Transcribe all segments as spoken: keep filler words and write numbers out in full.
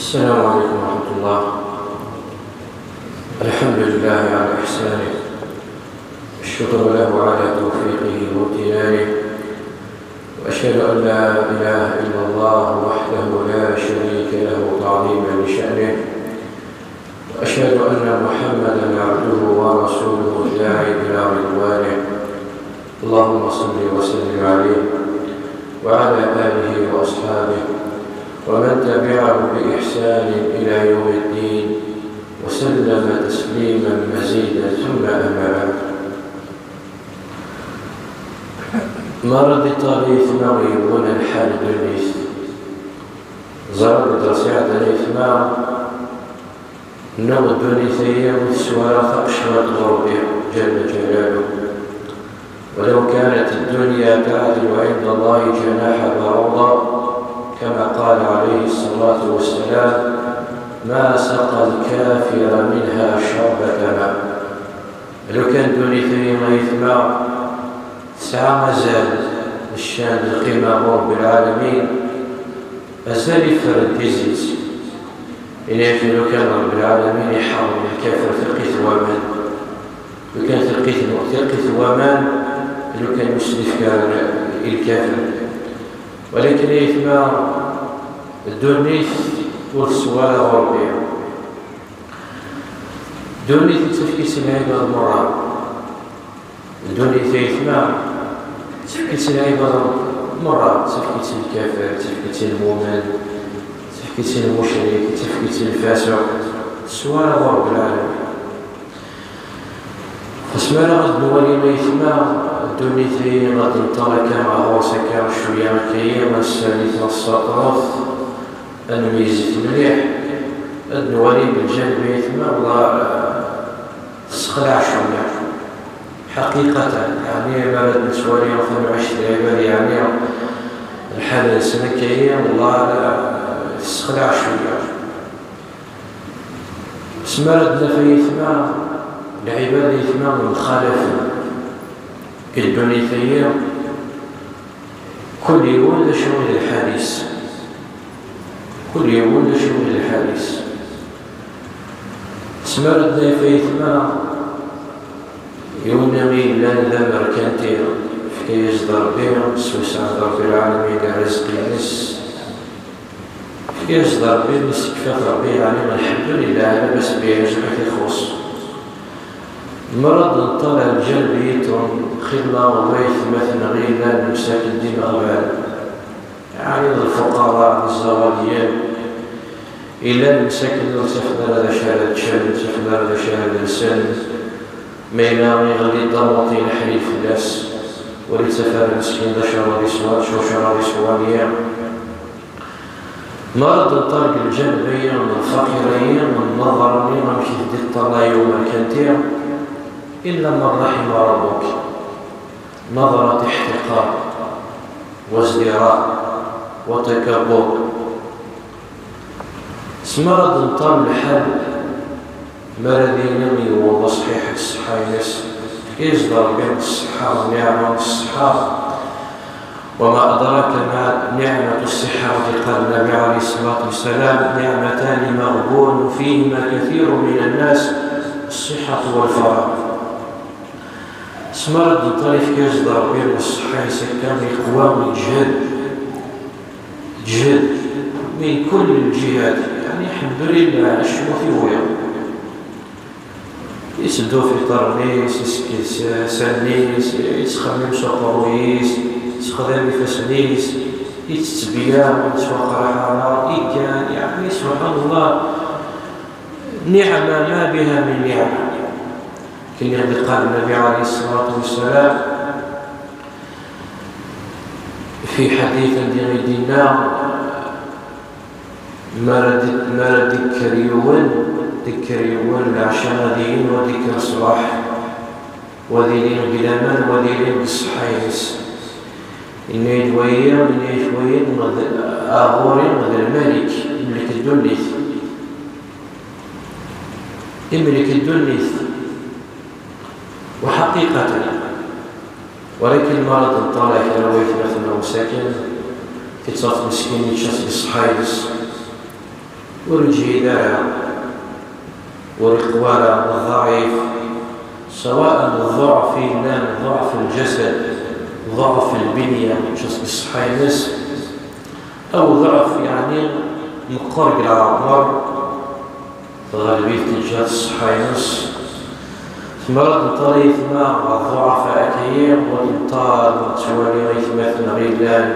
السلام عليكم ورحمة الله. الحمد لله على إحسانه، الشكر له على توفيقه وامتنانه، وأشهد أن لا إله إلا الله وحده لا شريك له تعظيما لشأنه، وأشهد أن محمدا عبده ورسوله الداعي إلى رضوانه. اللهم صل وسلم عليه وعلى آله وأصحابه ومن تبعه بإحسان إلى يوم الدين وسلم تسليما مزيدا، ثم أما بعد. Mara d-iṭṭal ayetma yiwen lḥal ddunit. Ẓriɣ deg dders iɛeddan ayetma, nniɣ ddunit-agi ur teswara taqecwalt ɣur Rebbi ǧalla ǧalalu. ولو كانت الدنيا تعدل عند الله جناح بعوضة، كما قال عليه الصلاة والسلام، ما سقى الكافر منها شربة ماء. Lukan ddunit-agi, ay ayetma, tesɛa azal n ccan d lqima ɣur Rebbi lɛalamin, azal iferr-d tizit. Ini-ak, lukan Rebbi lɛalamin iḥerrem lkafir tiqqit n waman, lukan tiqqit n, tiqqit n waman, lukan ur s-d-ifk ara i lkafir. Walakin, ay ayetma, ddunit ur teswara ɣur Rebbi. Ddunit yettefk-itt lɛibad merra. Ddunit, ay ayetma, yettefk-itt lɛibad merra, yettefk-itt lkafir, yettefk-itt lmumen, yettefk-itt lmucrik, yettefk-itt lfasiq. Teswara ɣur Rebbi lɛalamin. Asmi ara ad nwali, ay ayetma, ddunit-agi ad d-neṭṭal akka ɣur-s akka cwiya akka-yi, ad nessali taneṣṣaṭrut, ad nmeyyez-it mliḥ, ad nwali belǧaneb, ay ayetma, wala tessexlaɛ cwiya. Ḥaqiqatan, yeɛni, mi ara d-nettwali tamɛict n lɛibad, yeɛni, lḥal-nsen akka-yi, wala tessexlaɛ cwiya. Asmi ara d-naf, ay ayetma, lɛibad, ay ayetma, mxalafen deg ddunit-agi, kul yiwen d acu i d lḥal-is. Kul yiwen d acu i d lḥal-is. Asmi ara d-naf, ay ayetma, yiwen i yellan d amerkanti, yefka-yas-d Rebbi, yessewseɛ-d Rebbi lɛalamin rrizq-ines. Yefka-yas-d Rebbi, mi s-yekfa Rebbi, yeɛni, lḥemdulillah, labas bih, acu i t-ixuṣṣ. Mi ara d-neṭṭal lǧaneb yiṭṭen, xilla n waytmaten ɣ yellan msakin d imeɣban, yeɛni d lfuqara, d iẓawaliyen. Yellan msakin ur ttafen ara d acu ara ččen, ur ttafen ara d acu ara lsen. Ma yella iɣelli-d d amuṭi, leḥlil fell-as, ur ittaf ara meskin d acu ara yeswa, d acu ara yeswa. Mi ara d-neṭṭal deg lǧaneb-agi n lfaqir-agi, n nnḍer-nni, amek i t-id-iṭṭalay umerkanti, إلا من رحم ربك، نظرة احتقار وازدراء وتكبر. Asmi ara d-neṭṭal lḥal, mi ara d-yini yewweḍ aṣḥiḥ d ṣṣeḥḥa-ines, yefka-yas-d Rebbi ṣṣeḥḥa, nniɛma n ṣṣeḥḥa. وما أدراك ما نعمة الصحة، وقد قال النبي عليه الصلاة والسلام: نعمتان مغبون فيهما كثير من الناس، الصحة والفراغ. Asmi ara d-neṭṭal, yefka-yas-d Rebbi ṣṣeḥḥa-ines akka, yeqwa, yeǧhed, yeǧhed من كل الجهات، yeɛni, الحمد لله, acemma ur t-iwwiḍ. Yetteddu f iḍarren-is, yessekked s-, s allen-is, yettxemmim s uqerruy-is, yessexdam ifassen-is, yettett bira, ur yettwaqraḥ ara, yeggan, yeɛni, subḥan Allah, نعمة ما بها من نعمة. Akken i ɣ-d-iqqar Nnbi ɛalayhi ṣṣalatu wa ssalam fi ḥadit anda i d-yenna, mi ara d-, mi ara d-ikker yiwen, d-ikker yiwen leɛca ad yili, wa d-ikker ṣṣbeḥ, wa ad yili deg laman, wa ad yili deg ṣṣeḥḥa-ines. Yenna-yi-d wayi, yenna-yi-d wayi, d aɣur-i d lmalik, imlek ddunit. Imlek ddunit. Wa ḥaqiqatan. Walakin mi ara d-neṭṭalay kra n waytmaten-nneɣ msakin, tiṭ-a meskin yečča-tt deg ṣṣeḥḥa-ines. Ur yeǧhid ara, ur iqwa ara, ḍɛif, سواء الضعف yellan ضعف الجسد, ضعف البنية, mačči s ṣṣeḥḥa-ines, aw ḍɛif, yeɛni meqqer deg leɛmer, tɣelb-it teǧǧa-t ṣṣeḥḥa-ines. Tmara ad neṭṭal ayetma ɣer ḍḍuɛafa akka-yi, ur neṭṭal, ur nettwali aytmaten-nneɣ yellan,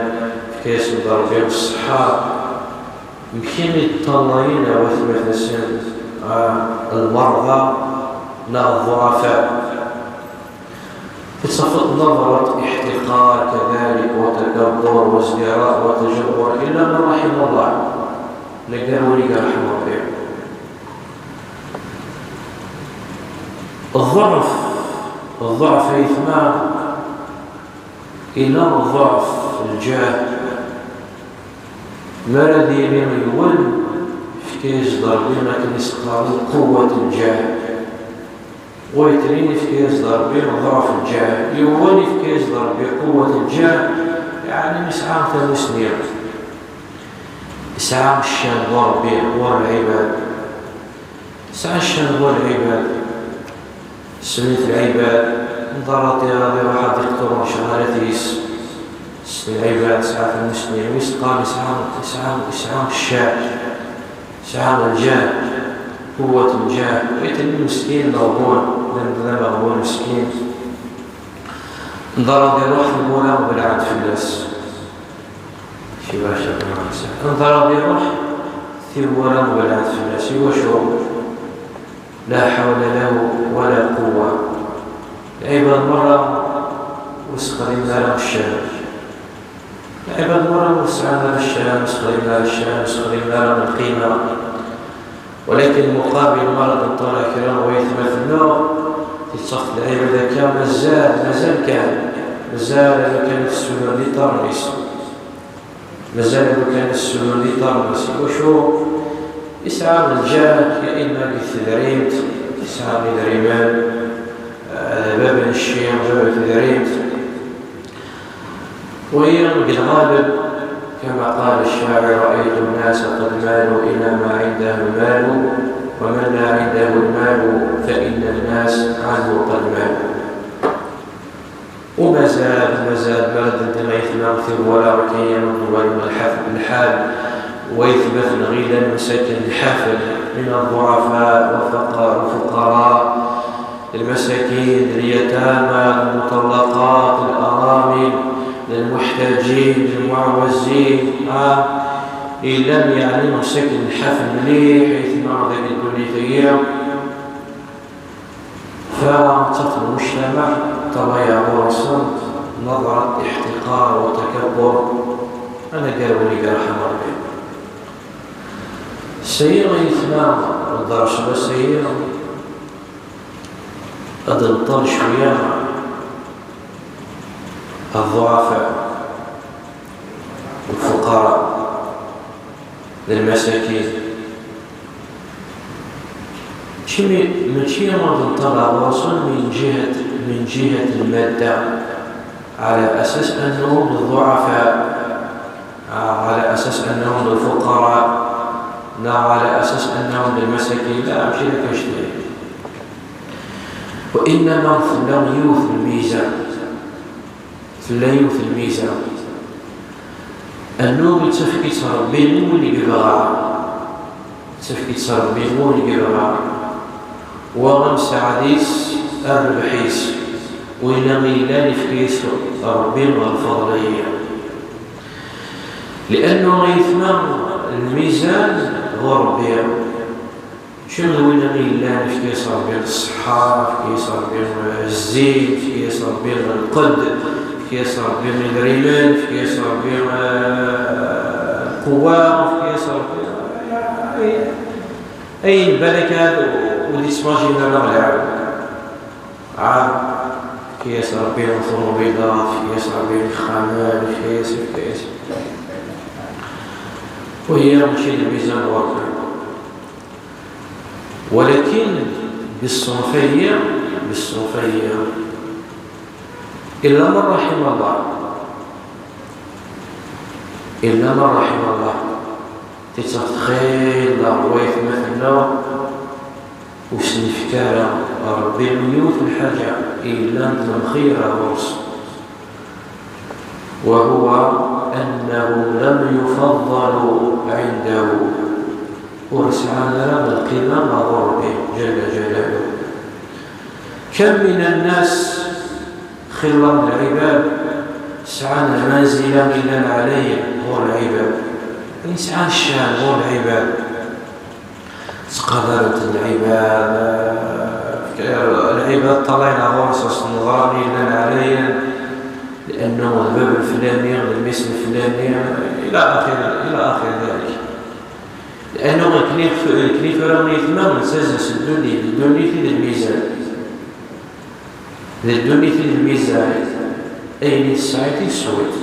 fka-yasen-d Rebbi ṣṣeḥḥa. Mkimi ṭṭalayen ar watmaten-nsen, ah, lmerḍa neɣ ḍḍuɛafa. Tettafeḍ نظرة احتقار كذلك وتكبر وازدراء وتجبر إلا من رحم الله. Nnger win i yerḥem Rebbi. Ḍḍeɛf, ḍḍeɛf ayetma, ila ḍḍeɛf lǧah. Mi ara d-yini yiwen, yefka-yas-d Rebbi akken i s-qqaren quwwat lǧah. Wa yettnin yefka-yas-d Rebbi ḍɛef lǧah. Yiwen yefka-yas-d Rebbi quwwat lǧah, yeɛni yesɛa tamusni. Yesɛa ccan ɣur Rebbi, ɣur lɛibad. Yesɛa ccan ɣur lɛibad. Ssnen-t lɛibad, nḍerra ṭira ad iruḥ ad iqḍu ccɣalat-is. Ssnen lɛibad, yesɛa tamusni, wis qqaren yesɛa, yesɛa, yesɛa ccan, yesɛa lǧah, quwwat lǧah, wayt-nni meskin meɣbun, d am-, d ameɣbun meskin. Nḍerra ad iruḥ tmura belɛent fell-as. Nḍerra ad iruḥ tmura belɛent fell-as, iwacu? لا حول له ولا قوة. Lɛibad merra ur sexdimen ara ccan. Lɛibad merra ur sɛan ara ccan, ur sexdimen ara ccan, ur sexdimen ara lqima. Walakin muqabil merra d-neṭṭala kra n waytmaten-nneɣ, tettafeḍ lɛibad akka mazal, mazal kan, mazal akken kan i tessudur di ṭṭarn-is. Mazal lukan yessudur di ṭṭermas, iwacu? Yesɛa lǧah, ya imma deg tedrimt, yesɛa idrimen, eh, bab n cci, bab n tedrimt. Wagi deg lɣaleb, كما قال الشاعر: رأيت الناس قد مالوا إلى ما عندهم مال، ومن لا عنده المال فإن الناس عنه قد مالوا. Umazal, umazal, mi ara d-nini aytma tiwwura, akken ad nwali lḥaf-, lḥal n waytmaten-nneɣ yellan msakin, lḥafel, من الضعفاء والفقراء، الفقراء، المساكين، اليتامى، المطلقات، الأرامل، المحتاجين، المعوزين, ha, yellan, yeɛni, msakin, lḥafel mliḥ, aytma deg ddunit-agi. Fa ttafeḍ lmujtamaɛ ṭṭalayen ɣur-sen نظرة احتقار وتكبر, anagar win i yerḥem Rebbi. Sɛiɣ aytma, dderc n wass-agi, ad d-neṭṭal cwiya ɣef الضعفاء, الفقراء, d lmasakin. Mačči, mačči ad nṭalleɣ ɣur-sen من جهة, من جهة المادة, على أساس أنهم ضعفاء, على أساس أنهم فقراء, neɣ على أساس أنهم مساكين. La, mačči d akka. وإنما tella yiwet n lmiza. Tella yiwet n lmiza. Annu yettafeg-itt Rebbi i win i yebɣa. Yettafeg-itt Rebbi i win i yebɣa. Wa amsaɛd-is, rrbeḥ-is. Winna yellan yefka-yas Rebbi lfeḍl-agi. Liannu ayetma, lmizan ɣur Rebbi. Mačči d winna i yellan yefka-yas Rebbi ṣṣeḥḥa, yefka-yas Rebbi zzin, yefka-yas Rebbi lqedd, yefka-yas Rebbi idrimen, yefka-yas Rebbi, eh, lqewwa, yefka-yas Rebbi, eh, ayen balak ad ur d-yettmajin ara lɛebd. Ɛad yefka-yas Rebbi ṭumubilat, yefka-yas Rebbi ixxamen, yefka-yas, yefka-yas. Wiyi mačči d lmizan n Rebbi. Walakin, di ṣṣenf-agi, di ṣṣenf-agi, illa man raḥima Allah. Illa man raḥima Allah. Yettxil ɣef waytmaten-nneɣ, ur s-nefka ara Ṛebbi yiwet n lḥaǧa yellan d lxir ɣur-s, وهو أنهم لم يفضلوا عنده, ur sɛan ara lqima ɣur Ṛebbi جل جلاله. كم من الناس, xilla n lɛibad, sɛan lmanzila yellan ɛlayen ɣur lɛibad, sɛan ccan ɣur lɛibad, ttqadaren-ten lɛibad, lɛibad ṭṭalayen ɣur-s s tmeḍra yellan ɛlayen, لأنه d bab n flani, d mmi-s n flani, إلى آخر, إلى آخر ذلك. لأنه akken i, akken i tura aytma, nettazen s ddunit, d ddunit i d lmizan. D ddunit i d lmizan. Ayen i tesɛiḍ i teswiḍ.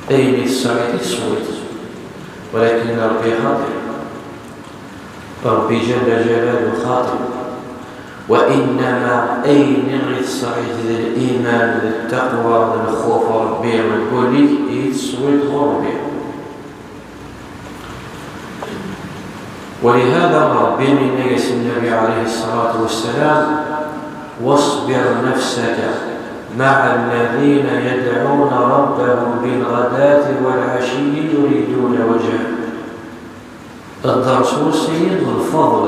Ayen i tesɛiḍ i teswiḍ. ولكن Ṛebbi xaṭi. Ṛebbi جل جلاله xaṭi. وإنما ayen i tesɛiḍ d liman, d ttaqwa, d lxuf n Ṛebbi, d wul-ik i teswiḍ ɣur Ṛebbi. ولهذا Ṛebbi yenna-yas Nnbi عليه الصلاة والسلام: واصبر نفسك مع الذين يدعون ربهم بالغداة والعشي يريدون وجهه. Dders wussin d lfeḍl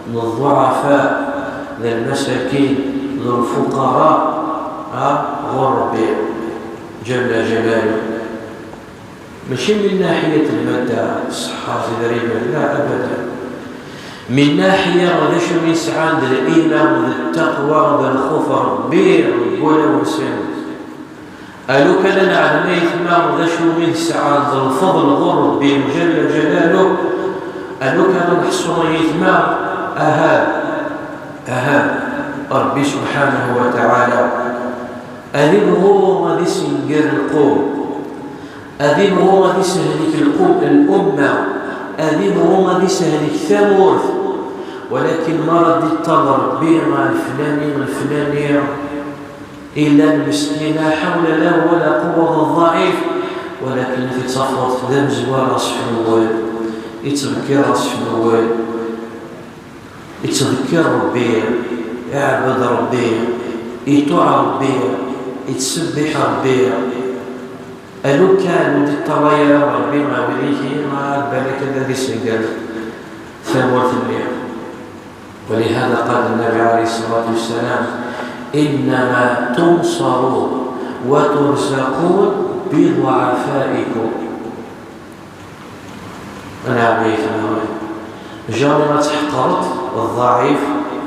n ḍḍuɛafa, d lmasakin, d lfuqara, ha, ɣur Ṛebbi جل جلاله. Mačči min naḥiyat lmadda, ṣṣeḥḥa, idrimen, la, abadan. Min naḥiya d acu i sɛan d liman, d ttaqwa, d lxuf Ṛebbi deg wulawen-nsen. Alukan ad neɛlem aytma d acu i sɛan d lfeḍl ɣur Ṛebbi جل جلاله, alukan ad neḥṣu aytma, aha, aha, Ṛebbi سبحانه وتعالى ad ibɣu ad issenger lqum, ad ibɣu ad issehlek lqum, الأمة, ad ibɣu ad issehlek tamurt, ولكن mi ara d-iṭṭal Ṛebbi ɣer lflani, lflani, yellan meskin, لا حول له ولا قوة, d ḍɛif, ولكن ad t-id-tafeḍ d amezwaru asfenwel, yettḍekkir asfenwel. Yettḍekkir Ṛebbi, iɛebbed Ṛebbi, iṭuɛ Ṛebbi, yettṣebbiḥ Ṛebbi. Alukan ur d-iṭṭalay ara Ṛebbi ɣer wid-agi, ma balak ad issenger tamurt-nni. ولهذا قال النبي عليه الصلاة والسلام: إنما تنصرون وترزقون بضعفائكم. Anɛam ay tnawal. Jamais ad tḥeqreḍ ḍḍɛif,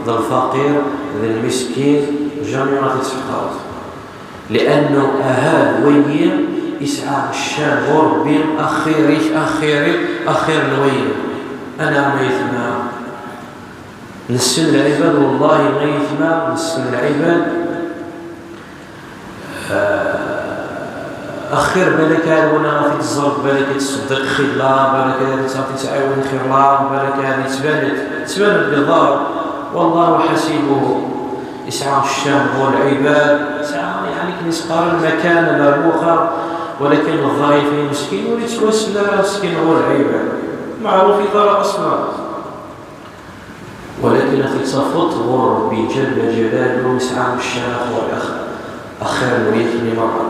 d lfaqir, d lmiskin, jamais ad t-tḥeqreḍ. لأنه aha d wayi isɛa ccan ɣur Ṛebbi, axir-ik, axir-iw, axir n wayi. Anɛam ay tnawal. Nessen lɛibad, wallahi ay tnawal, nessen lɛibad. Axir balak ar win ara t-id-tẓerḍ, balak ad tṣeddiq xilla, balak ad tt-, ad tt-tɛiwen xilla, balak ad yettban-d, yettban-d biḍar. والله حسيبه. Yesɛa ccan ɣur lɛibad, yesɛa, yeɛni, akken i s-qqaren, lmakana, mermuxa, ولكن الضعيف المسكين ur yettwassen ara meskin ɣur lɛibad. Meɛruf iḍar أصلا. ولكن ad t-id-tafeḍ ɣur Ṛebbi جل جلاله yesɛa ccan ɣur ax-, axir n waytni merra.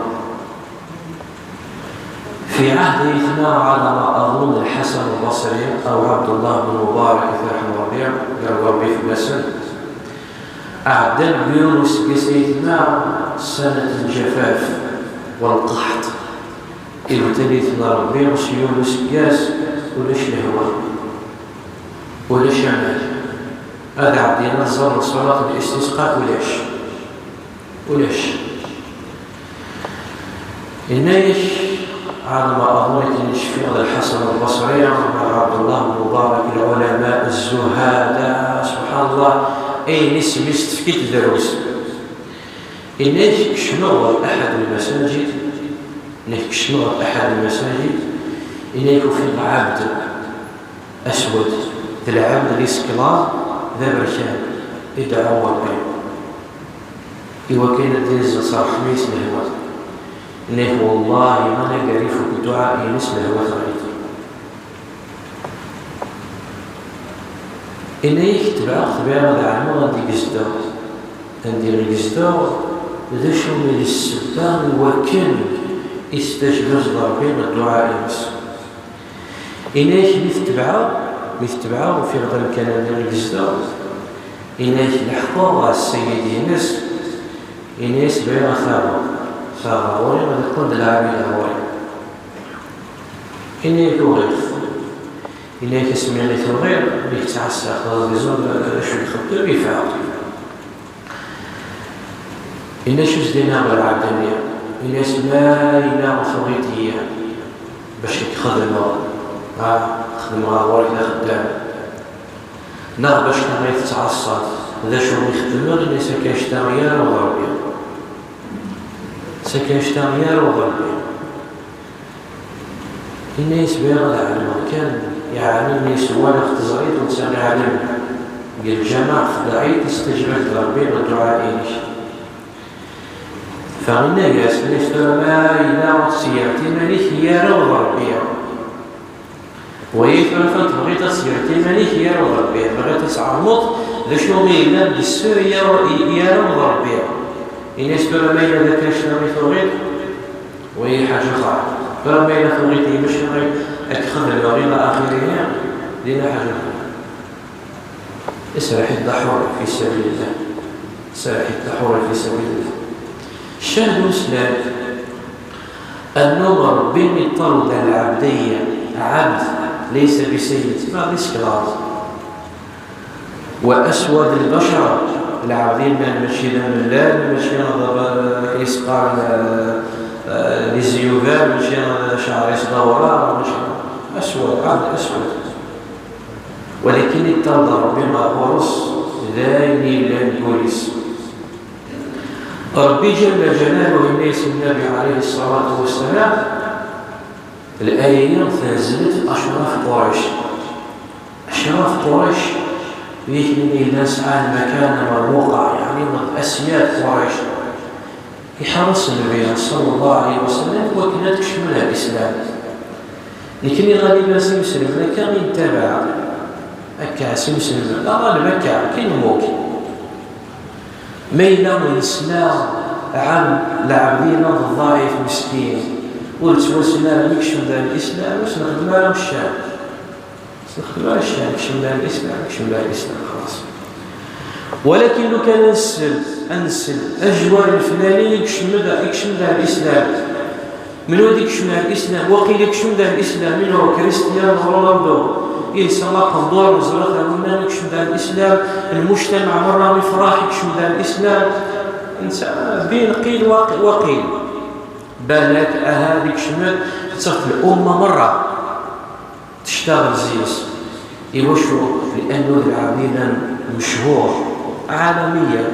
في عهد أيتما, على ما أظن, الحسن البصري أو عبد الله بن مبارك, ad t-yerḥem Ṛebbi, yerḍa Ṛebbi fell-asen, ɛeddan-d yiwen useggas aytma سنة الجفاف والقحط. Ibeddel-iten Ṛebbi s yiwen useggas ulac lehwa, ulac aman. Ad ɛeddin ad ẓren ṣṣurat n listisqa, ulac. Ulac. Yenna-yak, ɛad ma aḍun akken i cfiɣ d Lḥasan Lbaṣri, neɣ Ɛebdullah Mubarak, lɛulama, zzuhada, subḥan Llah, ayen isem-is tefki-d drus. Yenna-yak, kecmeɣ ɣer aḥad lmasajid, nekk kecmeɣ ɣer aḥad lmasajid, yenna-yak, ufiɣ ɛebd aswad, d lɛebd, d isklav, d aberkan, i dɛu Ṛebbi. Iwakken ad d-inezzel s ṛṛeḥma-is lehwa. Yenna-yak, wallahi, anagar ifuk dduɛa-ines lehwa teɣli-d. Ini-ak tebɛeɣ, tebɛeɣ ad ɛelmeɣ anda i yezdeɣ. Anda i yezdeɣ, d acu i d ssebba i wakken istajeb-as Ṛebbi dduɛa-ines. Ini-ak mi t-tebɛeɣ, mi t-tebɛeɣ, ufiɣ-d amkan anda i yezdeɣ. Ini-ak leḥqeɣ ɣer ssayed-ines. Ini-as bɣiɣ ad t-aɣeɣ. T-aɣeɣ ɣur-i, ad iqqel d lɛali ɣur-i. Ini-ak uɣiɣ-t. Ini-ak asmi i t-uɣiɣ, mi yettɛassa, xḍa beẓẓu d acu i ixeddem, yefɛeɣ. Ini-as ur s-d-iniɣ ɣer lɛebd-nni. Ini-as ma yella tuɣiḍ-iyi bac i k-xedmeɣ, ah, xedmeɣ ɣur-k d axeddam. Neɣ bac tamay tettɛaṣṣat, d acu i xedmeɣ, ini-as akka ccta i ara uḍerbi. S akka ccta i ara uḍerbi. Ini-as bɣiɣ ad ɛelmeɣ kan, yeɛni mi s-walaɣ teẓrigt ur sɛiɣ iɛlem. Deg lǧameɛ tedɛiḍ, istajeb-ak-d Ṛebbi dduɛa-inek. Fa ini-as, ini-as tura ma yella ur tesseɣliḍ iman-ik i ara uḍerbi. Wagi tura kan tebɣiḍ ad tesseɣliḍ iman-ik i ara uḍerbi, tebɣiḍ ad tɛelmeḍ d acu i yellan deg sser i ara, i ara uḍerbi. Ini-as tura ma yella d akka ccna i tuɣiḍ, wagi ḥaǧa uxra. Tura ma yella tuɣiḍ-iyi bac ad k-xedmeɣ ila axirihi, dinna ḥaǧa uxra. Iserreḥ-it d aḥur fi sabilillah. Iserreḥ-it d aḥur fi sabilillah. Ccah d umeslay. Annu Ṛebbi iṭṭaleb lɛebd-agi, ɛebd, laysa bi sayyid, ma d isklav. Wa aswad lbacra, lɛebd yellan mačči d amellal, mačči d akken i s-qqaren, eh, eh, les yeux verts, mačči d cceɛr-is d awraɣ, mačči aswad, ɛebd aswad. Walakin iṭṭaleb Ṛebbi ɣer ɣur-s d ayen yellan deg wul-is. Ṛebbi ǧalla ǧalaluh yenna-yas i Nnabi ɛalayhi ṣṣalatu wassalam, laya-yi tnezzel-d acraf Qurayc. Acraf Qurayc, d akni yellan sɛan lmakana mermuqa, yeɛni d asyad Qurayc. Iḥreṣ Nnbi ṣalla Llahu ɛalayhi wa sallam i wakken ad kecmen ar Lislam. Nekni ɣaliban s imeslmen akka i nettabaɛ, akka s imeslmen, ɣaleb akka, akka i nemmug. Ma yella nesla ɛam lɛebd-ina d ḍɛif meskin, ur yettwassen ara mi yekcem-d ar Lislam, ur s-nexdem ara ccan. Nexdem ara ccan, kecmen ar Lislam, kecmen ar Lislam, xlaṣ. Walakin lukan ad nsel, ad nsel ajwar n leflani i yekcem-d, i yekcem-d ar Lislam. Menhu i yekcem ar Lislam? Waqil i yekcem-d ar Lislam, menhu Cristiano Ronaldo, yelsa aqendur, neẓra-t ar winna i yekcem-d ar Lislam, lmujtamaɛ merra ifraḥ i yekcem-d ar Lislam. Netta, bin qil waqil, waqil. Balak, aha, ad ikcem-d, tettaɣ-t lumma merra. Tectaɣ zzi-s. Iwacu? Li'annu d lɛebd yellan mechur ɛalamiyan.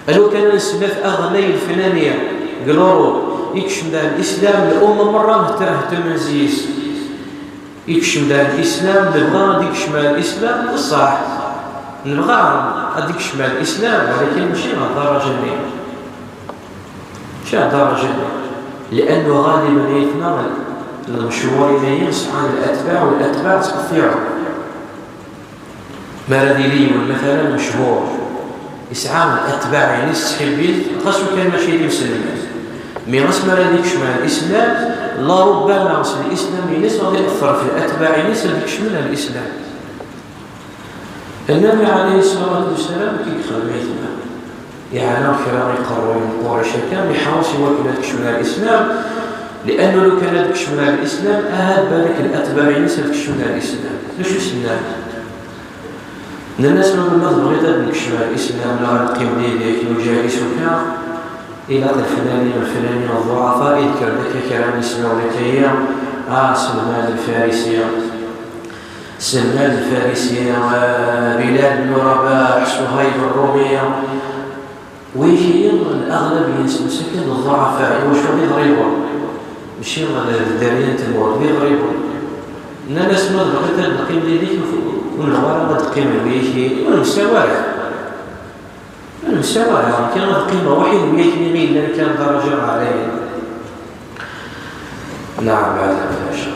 Alu kan ad neslat aɣlay leflani deg Luṛup, ikcem-d ar Lislam, lumma merra hte-, htemen zzi-s. Ikcem-d ar Lislam, nebɣa ad ikcem ar Lislam, d ṣṣeḥ. Nebɣa ad ikcem ar Lislam, walakin mačči ɣer ddaraǧa-nni. Mačči ɣer ddaraǧa-nni. Li'annu ɣaliban ayetma lemecwur-agi sɛan latbaɛ, u latbaɛ ttqeṭṭiɛen. Mi ara d-yili yiwen, matalan, mechur, yesɛa atbaɛ-ines ttḥibin, ɣas ukan mačči d imselmen. Mi asmi ara d-ikcem ar Lislam, larubbama s lislam-ines ad iṭṭer f latbaɛ-ines ad ikecmen ar Lislam. Nnabi ɛalayhi ṣṣalatu wassalam, akken i yexdem ayetma. Yeɛna kra iqerruyen n Qurayc akka, iḥreṣ i wakken ad kecmen ar Lislam, li'annu lukan ad kecmen ar Lislam, ahat balak latbaɛ-ines ad kecmen ar Lislam. D acu i s-nnan? Nnan-as, ma, ma tebɣiḍ ad nekcem ar Lislam, neɣ ad neqqim did-k, nuǧa isuka, ilaq leflani, leflani, ḍḍuɛafa, i d-kkren akka kra n yismawen akka-yi, ah, Selman Lfarisi. Selman Lfarisi, eh, Bilal ibn Rabaḥ, Suhayb Rrumi, wigi-yi, aɣlab-nsen sakin d ḍḍuɛafa, iwacu d iḍriben, mačči d dderya n tmurt, d iḍriben. Nnan-as, ma tebɣiḍ ad neqqim did-k, ur nebɣi ara ad qqimen wigi, ur nemsawa ara. Ur nemsawa ara, nekk ad qqimeɣ weḥid-i, wigi-nni mi yellan kan daraǧa ɛlayen. Naɛam, ɛlayen, maca.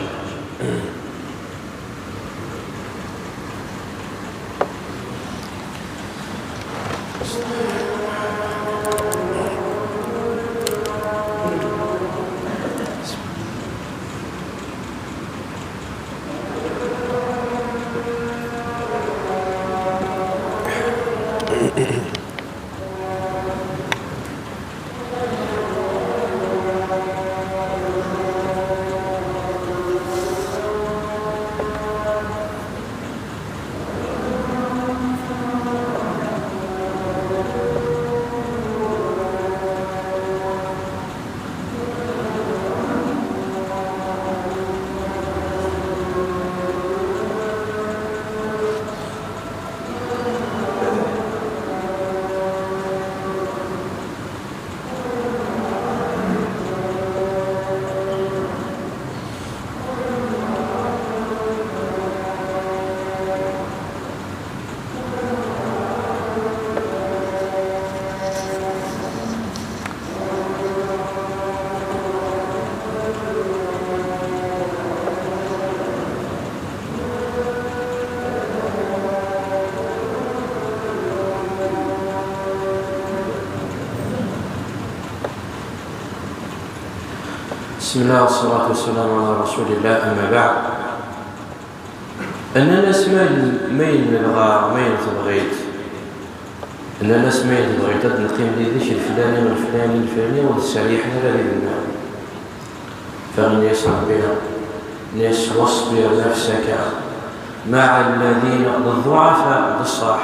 بسم الله والصلاة والسلام على رسول الله، أما بعد. Nnan-as: "Ma ayen, ma ayen nebɣa, ma ayen tebɣiḍ?" Nnan-as: "Ma ayen tebɣiḍ, ad neqqim yid-k leflani, leflani, leflani, ur d-tterriḥen ara did-nneɣ." Fa-, nnan-as Ṛebbi, nnan-as: "واصبر نفسك مع الذين", d الضعفاء d ṣṣeḥ,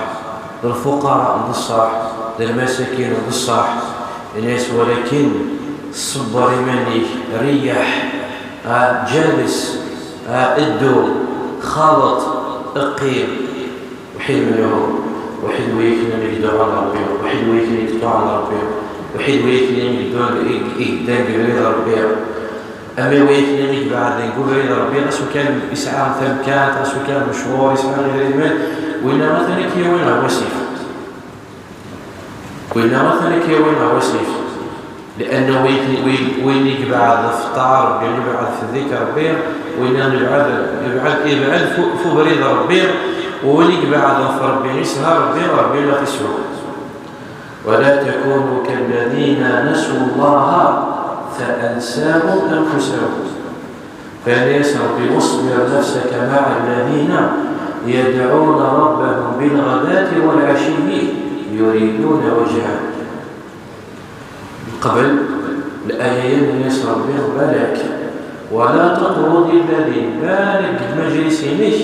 d lfuqara d ṣṣeḥ, d lmasakin d ṣṣeḥ, nnan-as: "Walakin ṣebber iman-ik, reyyeḥ, ah, ǧales, ah, ddu, xaleḍ, qqim." Wḥid menhu, wḥid wakken i iduɛa Ṛebbi, wḥid wakken i iṭuɛa Ṛebbi, wḥid wakken i iduɛa, i, i iddan deg ubrid Ṛebbi. Ama wakken i ibeɛden deg ubrid Ṛebbi, ɣas ukan yesɛa tamkant, ɣas ukan mecɣul, yesɛa idrimen, winna atan ad k-yawi ɣer wasif. Winna atan ad k-yawi ɣer wasif. Lianna win, win, win i yebɛed ɣef ṭṭaɛa Ṛebbi, yebɛed f ddikr Ṛebbi, winna yebɛed, yebɛed, yebɛed f, f ubrid Ṛebbi, u win i yebɛed ɣef Ṛebbi, yesha Ṛebbi, Ṛebbi la t-iswa. ولا تكونوا كالذين نسوا الله فأنساهم أنفسهم. Fa-, nnan-as Ṛebbi: "واصبر نفسك مع الذين يدعون ربهم بالغداة والعشي يريدون وجهه." Qbel laya-ya, nnan-as Ṛebbi: "Balak, ولا تطرد الذين", balak deg lmajlis-inek,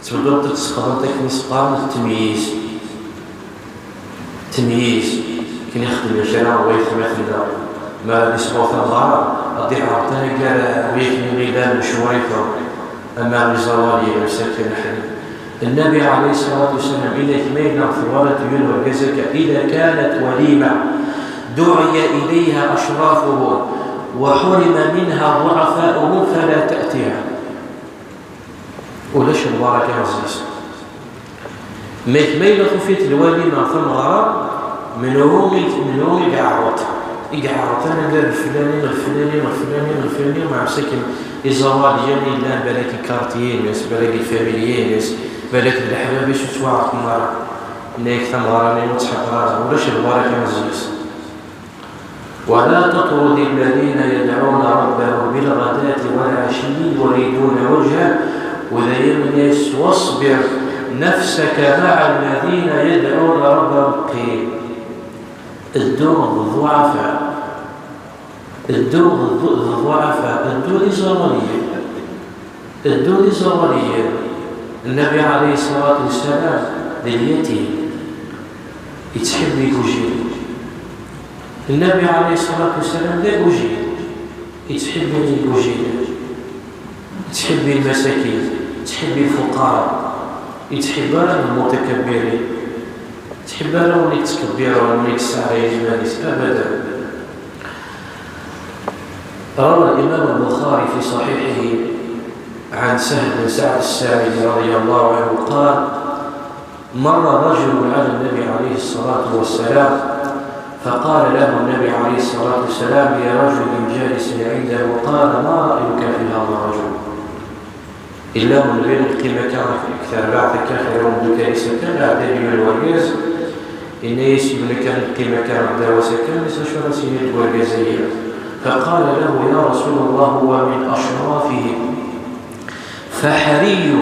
tbedduḍ ad tessexdameḍ akken i s-qqaren ttemyiz. Ttemyiz, akken i xeddmen kra n waytmaten-nneɣ. Mi ara d-isɣu tameɣra, ad d-iɛreḍ anagar wi akken i llan lecɣal-iten, ama iẓawaliyen, msakit aḥnin. Nnabi ɛalayhi ṣṣalatu wassalam, ila kma yella tebɣa ad tebyen urgaz akka, إذا كانت وليمة دعي إليها أشرافهم وحرم منها ضعفاؤهم فلا تأتها. Ulac lbaraka ɛziz. Ma kma yella tufiḍ lwalima tameɣra, menhu i, menhu i iɛreḍ? I iɛreḍ anagar leflani, leflani, leflani, leflani, mɛa msakin iẓawaliyen yellan balak ikartiyen-is, balak lfamilyen-is, balak d leḥbab-is ur ttwaɛerqen ara. Nnan-ak tameɣra-nni ur tḥeqqer ara, ulac lbaraka ɛziz. ولا تطرد الذين يدعون ربهم بالغداة والعشي يريدون وجهه, u dayen nnan-as واصبر نفسك مع الذين يدعون ربهم, qqim, ddu d ḍḍuɛafa, ddu d ḍḍu-, d ḍḍuɛafa, ddu d iẓawaliyen. Ddu d iẓawaliyen. Nnabi ɛalayhi ṣṣalatu wassalam d lyatim, yettḥibbi igujilen. Nnabi ɛalayhi ṣṣalatu wassalam d agujil, yettḥibbi igujilen, yettḥibbi lmasakin, yettḥibbi lfuqara, yettḥibbi ara lmutakabbirin, yettḥibbi ara win i yettkebbir, win i yesseɛlayen iman-is, abadan. روى الإمام البخاري في صحيحه عن سهل بن سعد الساعدي رضي الله عنه قال: مر رجل على النبي عليه الصلاة والسلام فقال له النبي عليه الصلاة والسلام لرجل جالس عنده، قال: ما رأيك في هذا الرجل؟ Yella unebbi neqqim akka deg terbaɛt akka, xir umdukal-is akka, iɛedda-d yiwen wergaz, yenna-yas yiwen akka neqqim akka ddaw-as akka, nnan-as: acu ara s-yini deg wergaz-agi? فقال له: يا رسول الله، هو من أشرافهم، فحري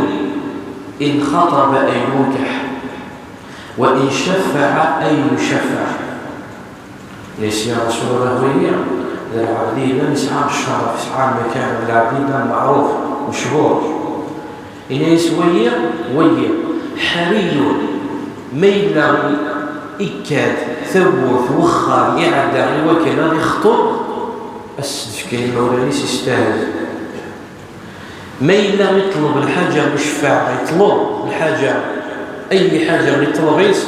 إن خطب أن ينكح، وإن شفع أن يشفع. Nnan-as: ya Rasul Allah, wagi d lɛebd yellan yesɛa ccerf, yesɛa lmakana, d lɛebd yellan meɛruf, mechur. Yenna-yas: wagi, wagi, ḥariyun, ma yella ikkat tawwurt n wexxam iɛedda i wakken ad ixṭeb, ad s-d-fken imawlan-is, yestahel. Ma yella iṭleb lḥaǧa mucfaɛ, iṭleb lḥaǧa, ay ḥaǧa iṭleb-itt,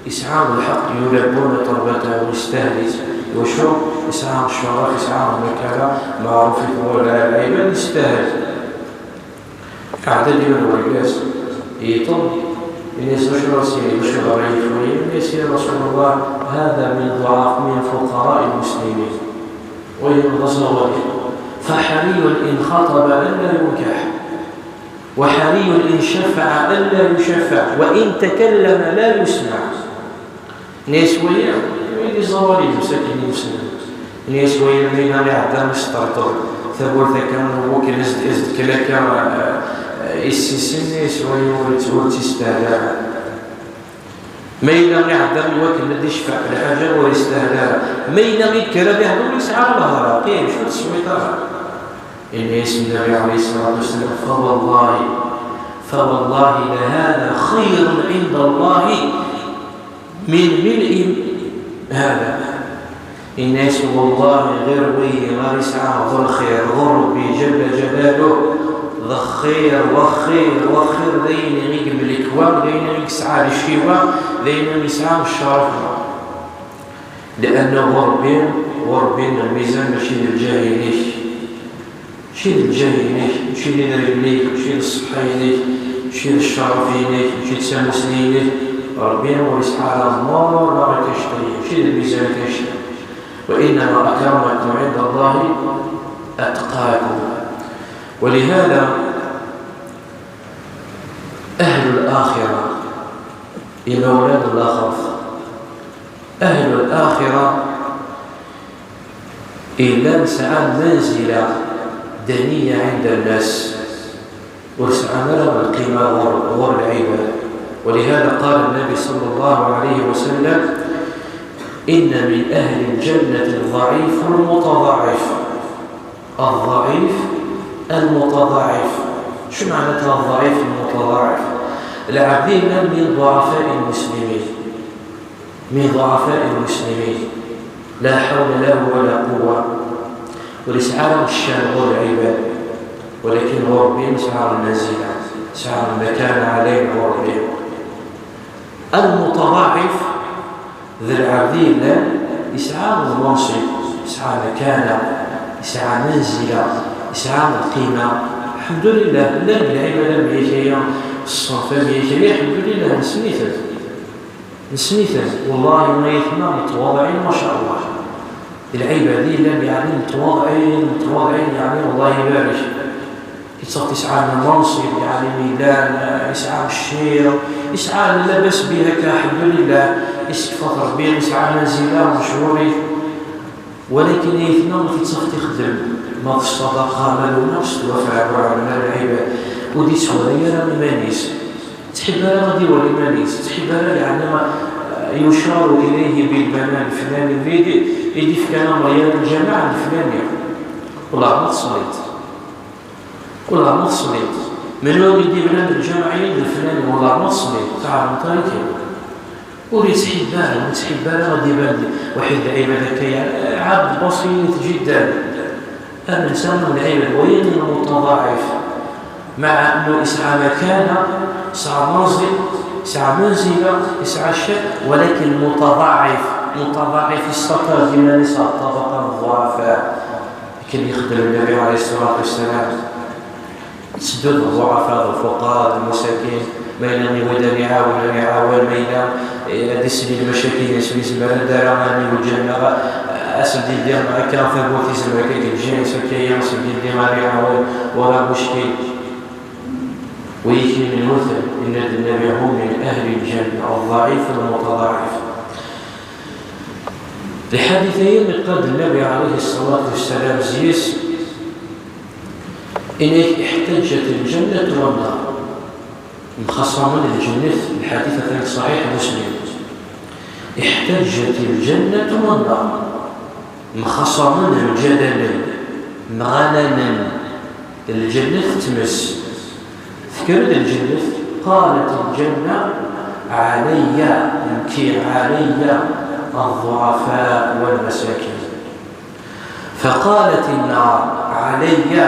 yesɛa lḥeqq, يلبون طلبته, yestahel-itt. Iwacu? Yesɛa ccerf, yesɛa lmakana, meɛruf i tmura, lɛibad, yestahel. Iɛedda-d yiwen wergaz, yeṭleb, yenna-yas: acu ara s-yini, acu ara yini? Yenna-yas: ya Rasul Allah, هذا من ضعف، من فقراء المسلمين. Wagi d aẓawali. فحري إن خطب ألا ينكح، وحري إن شفع ألا يشفع، وإن تكلم لا يسمع. Nnan-as: wagi, wagi d aẓawali, msakin, imeslen. Ini-as wayen ma yella iɛedda mi s-terṭeb tawwurt akka, wakken as-d-, as-d-kklen akka, eh, eh, issisin, ini-as wayen ur tt-, ur tt-istahla ara. Ma yella iɛedda i wakken ad d-icfeɛ lḥaǧa ur istahla ara. Ma yella ikker ad ihder ur yesɛi ara lehḍra, qqim, ur teswiḍ ara. Ini-as Nnbi ɛalayhi ṣṣalatu wassalam, فوالله، فوالله لهذا خير عند الله من ملء هذا. Ini-as, wallahi, ɣir wigi ara yesɛa d lxir d Rebbi Ǧalla Ǧalaluh, d xir, wa xir, wa xir d ayen i yemlek wa, d ayen i yesɛa d cciwa, d ayen i yesɛa d ccerf wa. Lianna ɣur Rebbi, ɣur Rebbi lmizan mačči d lǧah-inek. Mačči d lǧah-inek, mačči d idrimen-ik, mačči d ṣṣeḥḥa-inek, mačči d ccerf-inek, mačči d tamusni-inek. Rebbi ur yesɛi ara ḍḍur ara akka cṭi, mačči d lmizan akka cṭi. وإنما أكرمكم عند الله أتقاكم. ولهذا أهل الآخرة، imawlan n laxert, أهل الآخرة, yellan sɛan manzila daniya ɛinda nnas, ur sɛan ara lqima ɣur, ɣur lɛibad. ولهذا قال النبي صلى الله عليه وسلم: إن من أهل الجنة الضعيف المتضعف. الضعيف المتضعف. شو معناتها الضعيف المتضعف؟ العبد من ضعفاء المسلمين، من ضعفاء المسلمين، لا حول له ولا قوة، وليس عالم الشام غير العباد، ولكن هو ربي مسعى المنزلة، مسعى المكان عليه هو ربي. المتضعف ذا العبد لله يسعى المنصب، يسعى مكانة، يسعى منزلة، يسعى القيمة. الحمد لله، لا العبادة مية كيا، الصنف مية كيا، الحمد لله، نسميتها. Nessen-iten, wallahi, ma yetma mutwaḍɛin, ma ca Allah. Lɛibad i llan, yeɛni, mutwaḍɛin, mutwaḍɛin, yeɛni, Allah ibarek. Yettaɣ-t yesɛa lmansib, yeɛni, mi llan, yesɛa ccir, yesɛa labas bih akka, alḥemdulillah, yessekfa-t Rebbi, yesɛa manzila, mecwuri. Walakin ayetma ur t-ittaf ixeddem, ma d ṣṣadaqa, ma d lweqt, d wafra, ur ɛemmen ara lɛibad, ur d-ittwali ara iman-is. Ur yettḥib ara ad iwali iman-is, ur yettḥib ara, yeɛni, ma يشار إليه بالبنان, flan i d-, i d-ifkan amer yal lǧameɛ d flani. Wellah ma teṣliḍ. Wellah ma teṣliḍ. Menhu i d-ibnan lǧameɛ-agi d flani, wellah ma teṣliḍ. Teɛreḍ ara kan. Ur yettḥib ara, ur yettḥib ara ad iban d waḥid lɛibad akka, yeɛni, ɛabd basit jiddan. Am netta am lɛibad, wayen n lmutaḍaɛif, مع أنه yesɛa makana, yesɛa manzi-, yesɛa manzila, yesɛa ccan, walakin mutaḍaɛif, mutaḍaɛif, yessaṭer iman-is ɣer ṭṭabaqa n ḍḍuɛafa. Akken yexdem Nnbi ɛalayhi ṣṣalatu wassalam. Yetteddu d ḍḍuɛafa, d lfuqara, d lmasakin, ma yella iwid ad iɛawen, ad iɛawen, ma yella, eh, ad isel i lmacakin-is, ur yezmir ara ad iweǧǧ neɣ ad sen-d-yeldi akka tawwurt, yezmer akka deg lǧins, akka-ya, ad sen-d-yeldi ad iɛawen, wala muckil. Wigi menhu-ten? Yenna-d Nnbi: هم من أهل الجنة، الضعيف المتضعف. Lḥadit-agi, yeqqar-d Nnbi ɛalayhi ṣṣalatu wassalam zzi-s, إنك احتجت الجنة والنار. Mxaṣamen lǧennet, lḥadit atan ṣaḥiḥ Muslim. احتجت الجنة والنار. Mxaṣamen, mǧadalen, mɣananen, lǧennet d tmes. Tekker-d lǧennet, قالت الجنة: علي, nekki, علي الضعفاء والمساكين. فقالت النار: علي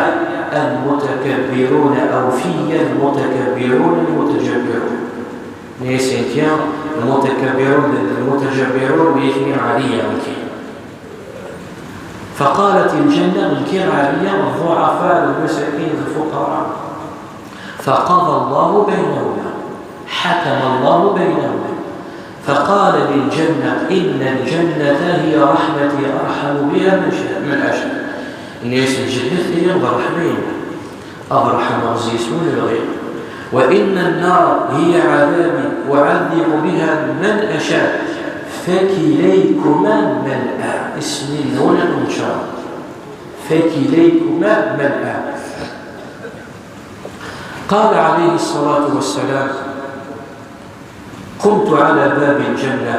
المتكبرون أو في المتكبرون المتجبرون. Nni-as: nekki, المتكبرون, المتجبرون, nekki, علي, nekki. فقالت الجنة: nekki, علي الضعفاء المساكين الفقراء. فقضى الله بينهما، حكم الله بينهما. فقال للجنة: إن الجنة هي رحمتي أرحم بها من شاء، من أشاء. Nni-as: lǧennet, ihi, d ṛṛeḥma-inu. Ad ṛeḥmeɣ zzi-s win bɣiɣ. وإن النار هي عذابي أعذب بها من أشاء. فكليكما ملأ. Isem-nwen iqenčer. فكليكما ملأ. قال عليه الصلاة والسلام: قمت على باب الجنة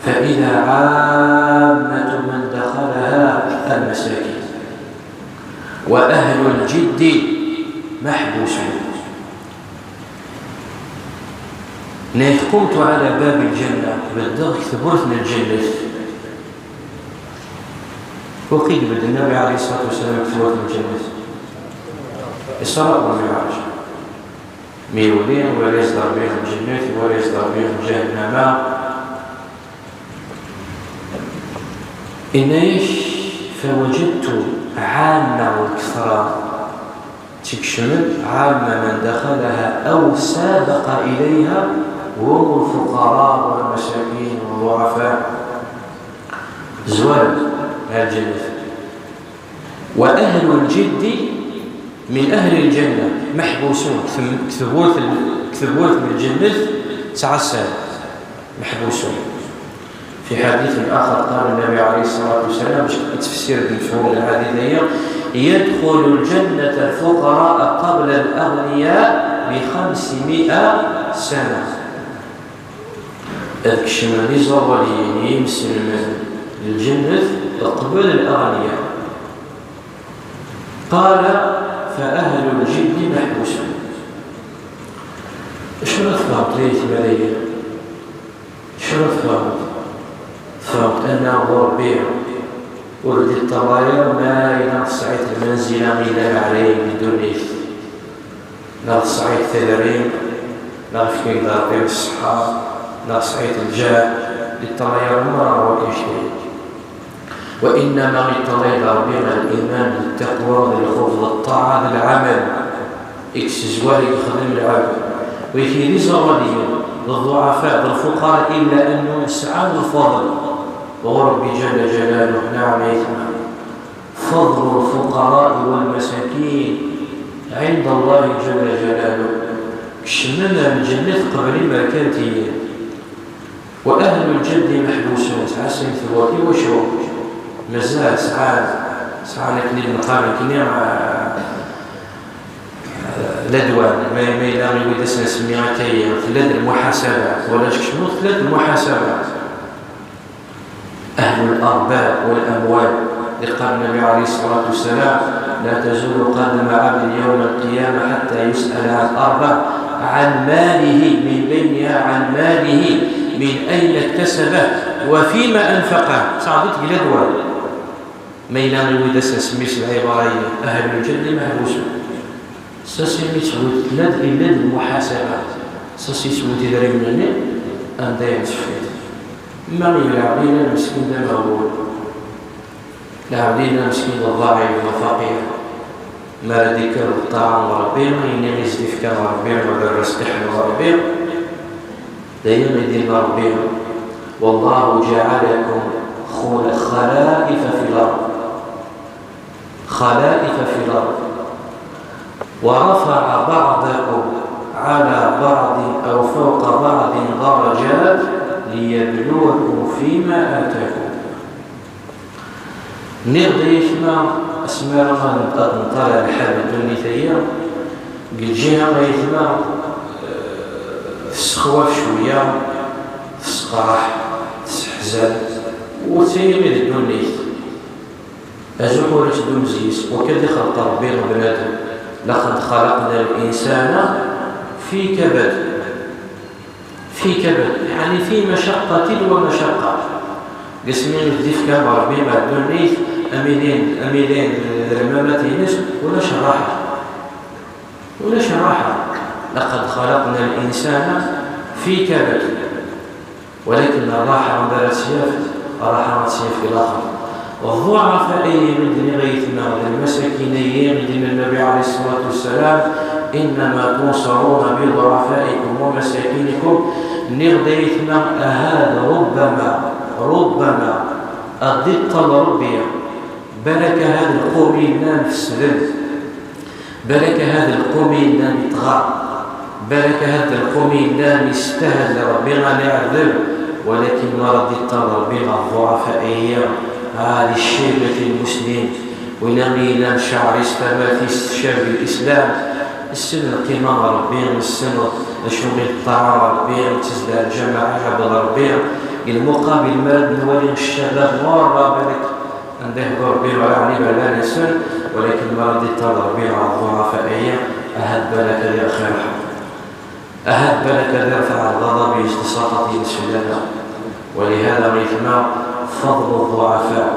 فإذا عامة من دخلها المساكين وأهل الجد محبوسون. Nniɣ: قمت على باب الجنة, beddeɣ deg tewwurt n lǧennet. Waqil ibedd Nnabi ɛalayhi ṣṣalatu wassalam deg tewwurt n lǧennet. Isra wal Miɛraǧ. Mi yuli, iwala-yas-d Ṛebbi lǧennet, iwala-yas-d Ṛebbi ǧahennama. Inna-yak: فوجدت عامة الكثرة, tkecmen عامة من دخلها أو سابق إليها هم الفقراء والمساكين والضعفاء. Zwaren ar lǧennet. وأهل الجد من أهل الجنة محبوسون. Ktewwurt, ktewwurt n lǧennet ttɛassan, محبوسون. في حديث آخر قال النبي عليه الصلاة والسلام, باش تفسير المفهوم الحديث هي: يدخل الجنة الفقراء قبل الأغنياء بخمسمائة سنة. Ad kecmen iẓawaliyen, yimselmen, lǧennet qbel الأغنياء. قال: فأهل الجد محبوسون. Acu ara tfehmeḍ, ay aytma, dagi? Acu ara tfehmeḍ? Tfehmeḍ anna Ṛebbi ur d-iṭṭalay ara ma yella tesɛiḍ lmanzila yellan ɛlayen di ddunit, neɣ tesɛiḍ tadri, neɣ yefka-k-d Ṛebbi ṣṣeḥḥa, neɣ tesɛiḍ lǧah, ur d-iṭṭalay ara merra ɣer wakk annect-agi. وإنما iṭṭalay-d Ṛebbi الإيمان, التقوى, الخوف, الطاعة, العمل. I yessezwar, i yexdem lɛebd. Wigi d iẓawaliyen, d الضعفاء, d الفقراء, إلا أنهم sɛan lfeḍl ɣur Ṛebbi جل جلاله. نعم, ay aytma. فضل الفقراء والمساكين عند الله جل جلاله. Kecmen ar lǧennet qbel imerkantiyen. وأهل الجد محبوسون, ttɛassan deg tewwurt. Iwacu? Mazal sɛan, sɛan akken i d-neqqar nekkni, ah, ladwan, ma, ma yella i wid as-nsemmi akka-yi, tella-d lmuḥasaba, wala tkecmeḍ, tella-d lmuḥasaba. أهل الأرباب والأموال, i yeqqar Nnabi ɛalayhi ṣṣalatu wassalam: لا تزول قدم عبد يوم القيامة حتى يسأل عن أربع، عن ماله، من بينها عن ماله، من أين اكتسبه، وفيما أنفقه. Sɛeddi-t deg ladwan. Ma yella i wid as-nsemmi s lɛibara-yi, أهل الجد محبوسون. Sasi mi twet, lad, illa d lmuḥasaba. Sasi swet idrimen-nni, anda i nseffiḍ. Ma i lɛebd yellan meskin d ameɣbun. Lɛebd yellan meskin d ḍɛif, d faqir. Mi ara d-ikker d ṭṭaɛa n Ṛebbi, ayen i s-d-ifka Ṛebbi, d rrezq iḥemmel Ṛebbi. D aya i d-yenna Ṛebbi: والله جعلكم خل-، خلائف في الأرض. خلائف في الأرض. ورفع بعضكم على بعض أو فوق بعض درجات ليبلوكم فيما آتاكم. Nniɣ-d, ay aytma, asmi ara ad nṭ-, ad nṭalɛ lḥal n ddunit-agi, deg lǧiha, ay aytma, eh, tessexwaf cwiya, tesseqraḥ, tesseḥzan, ur d-tayri di ddunit. Azuḥ ur itteddu mezz-is, wakka d-ixleq Ṛebbi bnadem: لقد خلقنا الإنسان في كبد. في كبد, yeɛni في مشقة ومشقة. Deg asmi i d-ifka Ṛebbi ar ddunit, am ilin, am ilin d lmamat-ines, ulac ṛṛaḥa. Ulac ṛṛaḥa. لقد خلقنا الإنسان في كبد. Walakin ṛṛaḥa anda ara tt-yaf? Ṛṛaḥa ad tt-yaf di laxert. الضعفاء-ayi i d-nniɣ, ay aytma, d lmasakin-ayi i d-yenna Nnabi ɛalayhi ṣṣalatu wassalam: إنما تنصرون بضعفائكم ومساكنكم. Nniɣ-d, ay aytma, ahat ربما, ربما ad d-iṭṭal Ṛebbi balak ahat lqum yellan fesden. Balak ahat lqum yellan yeṭɣa, balak ahat lqum yellan yestahel Ṛebbi ad iɛdel, Walakin ma ara d-iṭṭal Ṛebbi ɣer ḍḍuɛafa-agi, ɛad iccirbet lmuslim, win i yellan cceɛr-is tamart-is tcerreb lislam, nessen lqima n Ṛebbi, nessen d acu i d ṭṭaɛa n Ṛebbi, nettezdeɣ lǧameɛ iɛebbed Ṛebbi. Deg lmuqabil, mi ara d-nwali ccabab merra balak anda ihder Ṛebbi ɣer ɛni berra-nsen, walakin mi ara d-iṭṭal Ṛebbi ɣer ḍḍuɛafa-agi, ahat balak ad irxerḥ. Ahat balak ad irfeɛ lɣaḍab-is d ṣṣaxat-ines fell-aneɣ. ولهذا a yetma, فضل الضعفاء،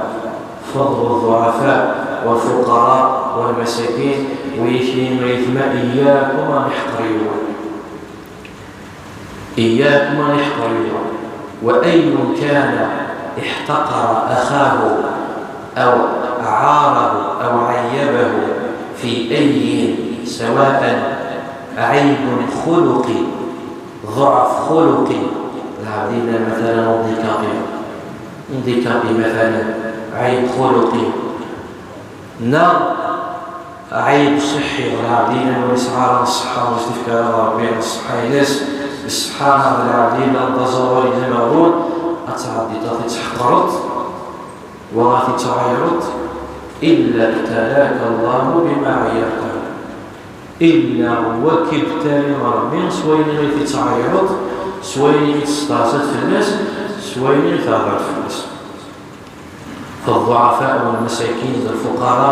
فضل الضعفاء والفقراء والمساكين، ويكي a yetma إياكم أن يحقر يوم. إياكم أن يحقر يوم. وأي كان احتقر أخاه أو عاره أو عيبه في أي، سواء عيب خلقي، ضعف خلقي، العبدين مثلا handicapé، handicapé مثلا، عيب خلقي، neɣ ɛib ṣṣeḥḥi, ur ɛad yesɛa ara ṣṣeḥḥa, ur s-tefka ara Ṛebbi ṣṣeḥḥa-ines, ṣṣeḥḥa neɣ d lɛebd yellan d aẓawali d ameɣbun, ad tɛeddiḍ ad t-tḥeqreḍ, wa ad t-tɛeyyreḍ, إلا ابتلاك الله بما عيرته. Illa wa k-ibtali Ṛebbi s wayen i t-tɛeyyreḍ, s wayen i testeɛẓiḍ fell-as, s wayen i thedreḍ fell-as. فالضعفاء والمساكين d lfuqara,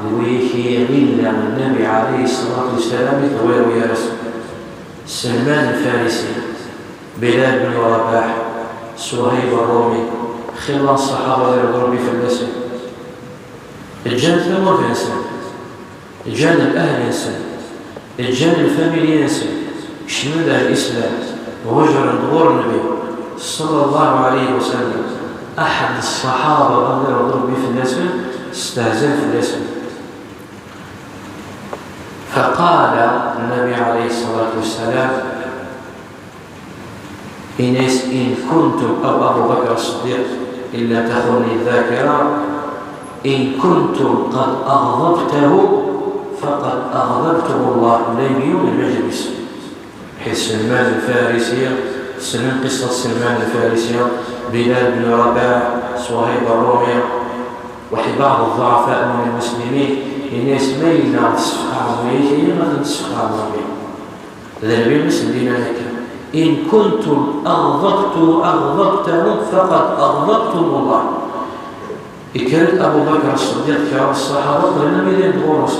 d wid i ɣ-yenna Nnbi ɛalayhi ṣṣalatu wassalam i tɣuri gar-asen. Selman Lfarisi, Bilal bin Rabaḥ, Suhayb Ṛṛumi, xilla n ṣṣaḥaba ad irḍu Ṛebbi fell-asen. Ǧǧan tamurt-nsen, ǧǧan lɛahed-nsen, ǧǧan lfamilya-nsen, kecmen ar lislam, hujren-d ɣur Nnbi ṣalla Llahu ɛalayhi wa sallam. Aḥed ṣṣaḥaba ad irḍu Ṛebbi fell-asen, stehzan fell-asen. فقال النبي عليه الصلاة والسلام، إن كنتم، أو أبو بكر الصديق، إن لم تخني الذاكرة، إن كنتم قد أغضبته فقد أغضبتم الله. Llan yiwen n lmajlis. Ḥid Selman Lfarisi, tessnem qissa n Selman Lfarisi, Bilal bin Rabaḥ, Suhayb Ṛṛumi, وبعض الضعفاء من المسلمين, yenna-yas, ma yella tessefqɛem wayagi, ma ten-tessefqɛem Ṛebbi. D Nnbi i s-d-yennan akka, إن كنتم أغضبت، أغضبته فقد أغضبتم الله. Yekker-d Abu Bakr Ṣṣeddiq, kra n ṣṣaḥaba qqlen am idin ɣur-s.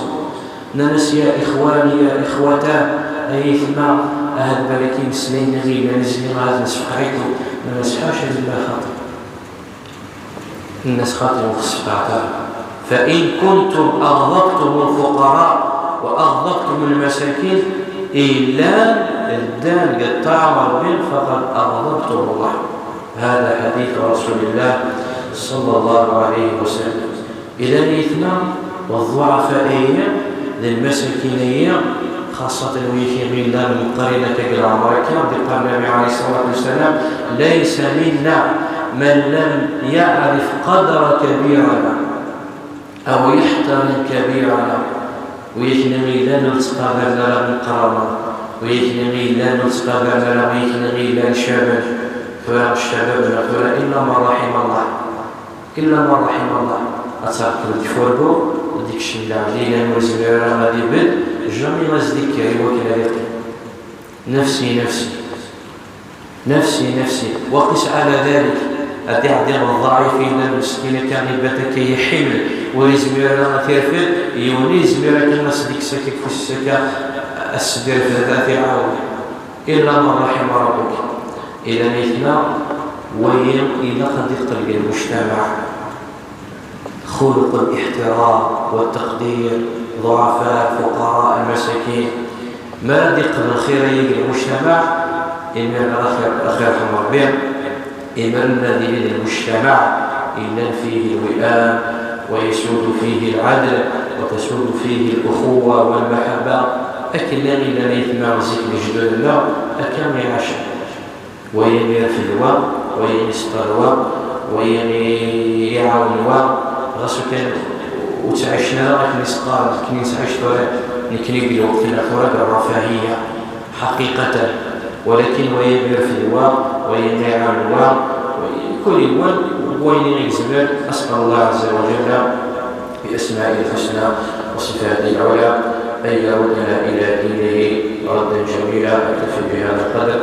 Nnan-as, يا إخواني، يا إخوتاه, ay aytma, ahat balak imeslayen-agi llan izemren ad nsefqeɛ-iken. Nnan-as, ḥaca lillah, xaṭi. Nnan-as, xaṭi, ur ɣ-tessefqɛeḍ ara. فإن كنتم أغضبتم الفقراء وأغضبتم المساكين, ilan ddan deg ṭṭaɛa n Ṛebbi, فقد أغضبتم الله. هذا حديث رسول الله صلى الله عليه وسلم. Ilan aytma, d ḍḍuɛafa-agi, d lmasakin-agi, xaṣṣatan wid i yellan meqqrin akka deg leɛmer akka, d-iqqar Nnbi ɛalayhi ṣṣalatu wassalam, ليس منا من لم يعرف قدر كبيرنا أو يحترم كبيرنا. Wid i yellan ur ttqadaren ara meqqar-nneɣ, wid i yellan ur ttqadaren ara wid i yellan caben, tura ccabab neɣ tura إلا من رحم الله. إلا من رحم الله. Ad terkeḍ deg ufurgu, ad d-ikcem lɛebd yellan ur yezmir ara ad ibedd, jamais ad s-d-ikker i wakken ad iqqim. نفسي نفسي، نفسي نفسي. وقس على ذلك. Ad d-iɛeddi ḍḍeɛif yellan meskin akka, ibedd akka, yeḥḥimen, ur yezmir ara ad t-irfed, yiwen ur yezmir akken ad s-d-ikkes akka deg ufus-is akka, ad s-d-irfed, ad t-iɛawen. إلا من رحم ربك. Ilan aytma, wagi ilaq ad d-iqqel deg lmujtamaɛ. خلق الاحترام والتقدير، ضعفاء، فقراء، المساكين. Ma ara d-iqqel lxir-agi deg lmujtamaɛ, imiren ad ɣ-irḥem Ṛebbi. Imiren ad yili d lmujtamaɛ yellan فيه الوئام ويسود فيه العدل وتسود فيه الأخوة والمحبة. Akken llan aytma zik lejdud-nneɣ, akka i ɛacen. Wayen irfed wa, wayen isṭer wa, wayen iɛawen wa, ɣas ukan ur ttɛicen ara akken i s-qqaren, akken i nettɛic tura nekkni deg lweqt-nneɣ tura deg rrafahiya, ḥaqiqatan. Walakin wayen irfed wa, ويقيع الرضا ويكون يوان وين يزمر. أسأل الله عز وجل بأسمائه الحسنى وصفاته العلى أن يردنا إلى دينه ردا جميلا. أكتفي بهذا القدر،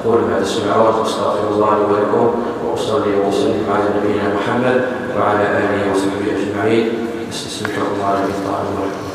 أقول ما تسمعون وأستغفر الله لي ولكم، وأصلي وأسلم على نبينا محمد وعلى آله وصحبه أجمعين. أستسمحكم الله رضي الله عنه ولكم.